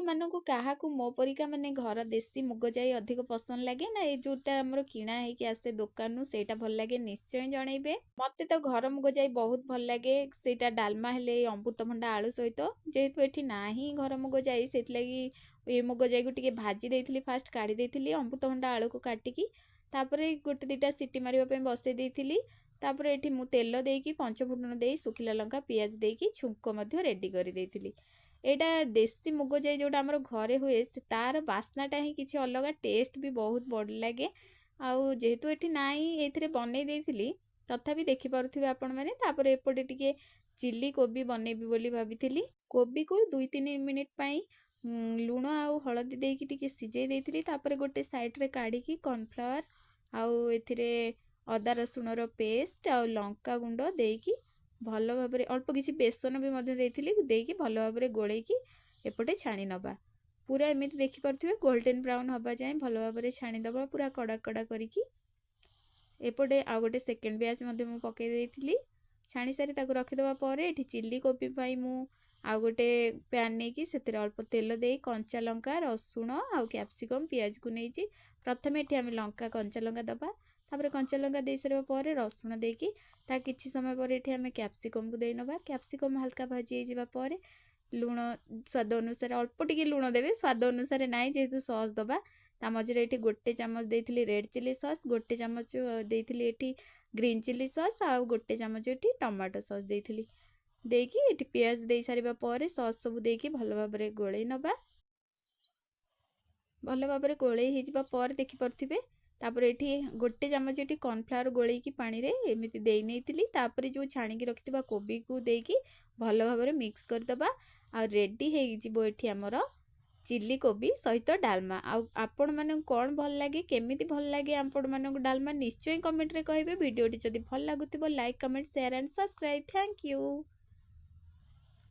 ଆପଣମାନଙ୍କୁ କାହାକୁ ମୋ ପରିକା ମାନେ ଘର ଦେଶୀ ମୁଗ ଯାଇ ଅଧିକ ପସନ୍ଦ ଲାଗେ ନା ଏ ଯେଉଁଟା ଆମର କିଣା ହେଇକି ଆସେ ଦୋକାନରୁ ସେଇଟା ଭଲ ଲାଗେ, ନିଶ୍ଚୟ ଜଣେଇବେ। ମୋତେ ତ ଘର ମୁଗ ଯାଇ ବହୁତ ଭଲ ଲାଗେ। ସେଇଟା ଡାଲମା ହେଲେ ଅମୃତଭଣ୍ଡା ଆଳୁ ସହିତ। ଯେହେତୁ ଏଠି ନାହିଁ ଘର ମୁଗ ଯାଇ, ସେଥିଲାଗି ଏ ମୁଗ ଜାଇକୁ ଟିକେ ଭାଜି ଦେଇଥିଲି, ଫାଷ୍ଟ କାଢ଼ି ଦେଇଥିଲି ଅମୃତଭଣ୍ଡା ଆଳୁକୁ କାଟିକି, ତାପରେ ଗୋଟେ ଦୁଇଟା ସିଟି ମାରିବା ପାଇଁ ବସେଇ ଦେଇଥିଲି। ତାପରେ ଏଠି ମୁଁ ତେଲ ଦେଇକି ପଞ୍ଚଫୁଟଣ ଦେଇ ଶୁଖିଲା ଲଙ୍କା ପିଆଜ ଦେଇକି ଛୁଙ୍କ ମଧ୍ୟ ରେଡ଼ି କରିଦେଇଥିଲି। ଏଇଟା ଦେଶୀ ମୁଗ ଯାଇ ଯେଉଁଟା ଆମର ଘରେ ହୁଏ, ସେ ତାର ବାସ୍ନାଟା ହିଁ କିଛି ଅଲଗା, ଟେଷ୍ଟ ବି ବହୁତ ବଡ଼ ଲାଗେ। ଆଉ ଯେହେତୁ ଏଠି ନାହିଁ, ଏଇଥିରେ ବନେଇ ଦେଇଥିଲି, ତଥାପି ଦେଖିପାରୁଥିବେ ଆପଣମାନେ। ତାପରେ ଏପଟେ ଟିକେ ଚିଲି କୋବି ବନେଇବି ବୋଲି ଭାବିଥିଲି। କୋବିକୁ 2-3 ମିନିଟ୍ ପାଇଁ ଲୁଣ ଆଉ ହଳଦୀ ଦେଇକି ଟିକେ ସିଝେଇ ଦେଇଥିଲି। ତାପରେ ଗୋଟେ ସାଇଡ଼୍ରେ କାଢ଼ିକି କର୍ଣ୍ଣଫ୍ଲାୱାର ଆଉ ଏଥିରେ ଅଦା ରସୁଣର ପେଷ୍ଟ ଆଉ ଲଙ୍କା ଗୁଣ୍ଡ ଦେଇକି ଭଲ ଭାବରେ, ଅଳ୍ପ କିଛି ବେସନ ବି ମଧ୍ୟ ଦେଇଥିଲି, ଦେଇକି ଭଲ ଭାବରେ ଗୋଳେଇକି ଏପଟେ ଛାଣି ନେବା। ପୁରା ଏମିତି ଦେଖିପାରୁଥିବେ ଗୋଲ୍ଡେନ୍ ବ୍ରାଉନ୍ ହେବା ଯାଏଁ ଭଲ ଭାବରେ ଛାଣିଦେବା, ପୁରା କଡ଼ା କଡ଼ା କରିକି। ଏପଟେ ଆଉ ଗୋଟେ ସେକେଣ୍ଡ ବ୍ୟାଚ୍ ମଧ୍ୟ ମୁଁ ପକାଇ ଦେଇଥିଲି। ଛାଣି ସାରି ତାକୁ ରଖିଦେବା ପରେ ଏଠି ଚିଲି କୋବି ପାଇଁ ମୁଁ ଆଉ ଗୋଟେ ପ୍ୟାନ୍ ନେଇକି ସେଥିରେ ଅଳ୍ପ ତେଲ ଦେଇ କଞ୍ଚା ଲଙ୍କା, ରସୁଣ ଆଉ କ୍ୟାପ୍ସିକମ୍ ପିଆଜକୁ ନେଇଛି। ପ୍ରଥମେ ଏଠି ଆମେ ଲଙ୍କା କଞ୍ଚା ଲଙ୍କା ଦେବା, ତାପରେ କଞ୍ଚା ଲଙ୍କା ଦେଇସାରିବା ପରେ ରସୁଣ ଦେଇକି ତା କିଛି ସମୟ ପରେ ଏଠି ଆମେ କ୍ୟାପ୍ସିକମ୍କୁ ଦେଇ ନେବା। କ୍ୟାପ୍ସିକମ୍ ହାଲକା ଭାଜି ହେଇଯିବା ପରେ ଲୁଣ ସ୍ୱାଦ ଅନୁସାରେ ଅଳ୍ପ ଟିକେ ଲୁଣ ଦେବେ, ସ୍ୱାଦ ଅନୁସାରେ ନାହିଁ ଯେହେତୁ ସସ୍ ଦେବା। ତା ମଝିରେ ଏଠି ଗୋଟେ ଚାମଚ ଦେଇଥିଲି ରେଡ଼୍ ଚିଲି ସସ୍, ଗୋଟେ ଚାମଚ ଦେଇଥିଲି ଏଠି ଗ୍ରୀନ୍ ଚିଲି ସସ୍ ଆଉ ଗୋଟେ ଚାମଚ ଏଠି ଟମାଟୋ ସସ୍ ଦେଇଥିଲି। ଦେଇକି ଏଠି ପିଆଜ ଦେଇସାରିବା ପରେ ସସ୍ ସବୁ ଦେଇକି ଭଲ ଭାବରେ ଗୋଳେଇ ନେବା। ଭଲ ଭାବରେ ଗୋଳେଇ ହେଇଯିବା ପରେ ଦେଖିପାରୁଥିବେ, ତାପରେ ଏଠି ଗୋଟେ ଚାମଚ ଏଠି କର୍ଣ୍ଣଫ୍ଲାୱାର ଗୋଳେଇକି ପାଣିରେ ଏମିତି ଦେଇ ନେଇଥିଲି। ତାପରେ ଯେଉଁ ଛାଣିକି ରଖିଥିବା କୋବିକୁ ଦେଇକି ଭଲ ଭାବରେ ମିକ୍ସ କରିଦେବା ଆଉ ରେଡ଼ି ହେଇଯିବ ଏଠି ଆମର ଚିଲି କୋବି ସହିତ ଡାଲମା। ଆଉ ଆପଣମାନଙ୍କୁ କ'ଣ ଭଲ ଲାଗେ, କେମିତି ଭଲ ଲାଗେ ଆପଣମାନଙ୍କୁ ଡାଲମା, ନିଶ୍ଚୟ କମେଣ୍ଟରେ କହିବେ। ଭିଡ଼ିଓଟି ଯଦି ଭଲ ଲାଗୁଥିବ like, comment, share and subscribe. Thank you.